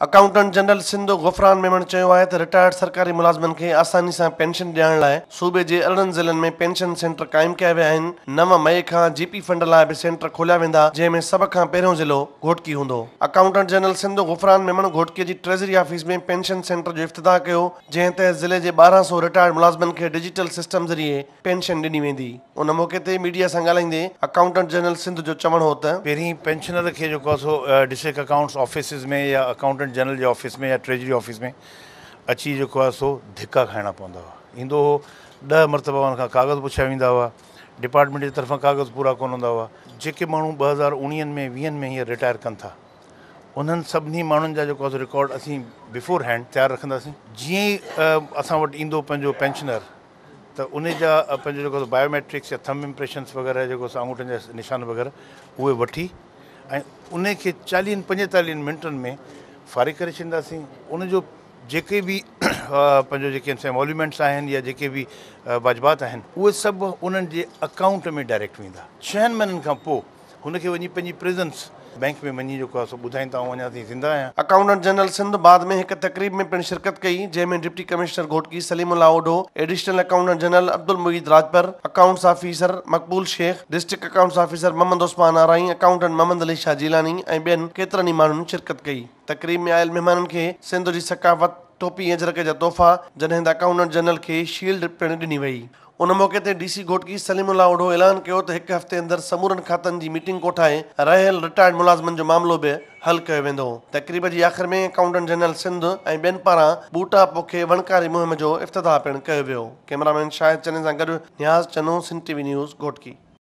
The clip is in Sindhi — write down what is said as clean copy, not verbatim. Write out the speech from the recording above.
اڪائونٽنٽ جنرل سنڌ غفران ميمڻ چيو آهي ته رٽائرڊ سرڪاري ملازمن کي آساني سان پينشن ڏيارڻ لاء صوبي جي 18 ضلعن ۾ پينشن سينٽر قائم ڪيا ويا آهن، 9 مئي کان جي پي فنڊ لاء به سينٽر کوليا ويندا جنهن ۾ سڀ کان پهريون ضلعو گهوٽڪي هوندو. اڪائونٽنٽ جنرل سنڌ غفران ميمڻ گهوٽڪي جي ٽريزري آفيس ۾ پينشن سينٽر جو افتتاح ڪيو جنهن تحت ضلعي جي 1200 رٽائرڊ ملازمن کي ڊجيٽل سسٽم ذريعي پينشن ڏني ويندي. ان موقعي تي ميڊيا سان ڳالهائيندي اڪائونٽنٽ جنرل سنڌ جو چوڻ هو ته. پهرين پينشنر کي جيڪو آهي سو ڊسٽرڪٽ اڪائونٽس آفيسز ۾ يا اڪائونٽنٽ جنرل جي آفيس ۾ يا ٽريجري آفيس ۾ اچي جيڪو آهي سو ڌڪا کائڻا پوندا هئا. ايندو هو 10 مرتبا ان کان ڪاغذ پڇيا ويندا هئا، ڊپارٽمينٽ جي طرفان ڪاغذ پورا ڪونه هوندا هئا. جيڪي ماڻهو 2019 ۾ 20 ۾ هينئر رٽائر ڪن ٿا انهن سڀني ماڻهن جا جيڪو آهي سو رڪارڊ اسين بفور هينڊ تيار رکنداسين. جيئن ئي اسان وٽ ايندو پنهنجو پينشنر ته ان جا پنهنجو جيڪو بايو ميٽرڪس يا ٿم امپريشنس وغيره جيڪو آڱوٺن جا نشان وغيره اهي وٺي ۽ ان کي 40 45 منٽن ۾ فارغ ڪري ڇڏينداسين. ان جو جيڪي به پنهنجو جيڪي ايموليومينٽس آهن يا جيڪي به واجبات آهن اهي سڀ انهن جي اڪائونٽ ۾ ڊائريڪٽ ويندا. 6 مهينن کان پوء هن کي وڃي پنهنجي پريزنس بئنڪ ۾ وڃي جيڪو آهي سو ٻڌائين ته آئون اڃا تائين زنده آهيان. اڪائونٽنٽ جنرل سنڌ بعد ۾ هڪ تقريب ۾ پڻ شرڪت ڪئي، جنهن ۾ deputy commissioner Ghotki Saleemullah Odho, additional accountant general Abdul Moeed Rajpar, accounts officer Maqbool Shaikh, district accounts officer Muhammad Usman Arain, accountant Muhammad Ali Shah Jilani ۽ ٻين ڪيترن ئي ماڻهن شرڪت ڪئي. تقريب ۾ آيل مهمانن کي سنڌ جي ثقافت، ٽوپي ۽ اجرڪ جا تحفا، جڏهن ته اڪائونٽنٽ جنرل کي شيلڊ پڻ ڏني وئي. ان موقعي تي ڊي سي گهوٽڪي سليم الله اوڍو اعلان ڪيو ته هڪ هفتي اندر سمورن کاتن جي ميٽنگ ڪوٺائي رهيل رٽائرڊ ملازمن جو معاملو به حل ڪيو ويندو. تقريب جي آخر ۾ اڪائونٽنٽ جنرل سنڌ ۽ ٻين پاران ٻوٽا پوکي وڻڪاري مهم جو افتتاح پڻ ڪيو ويو. ڪئميرامين شاهد چني سان گڏ Niaz Channo, Sindh T V news, Ghotki.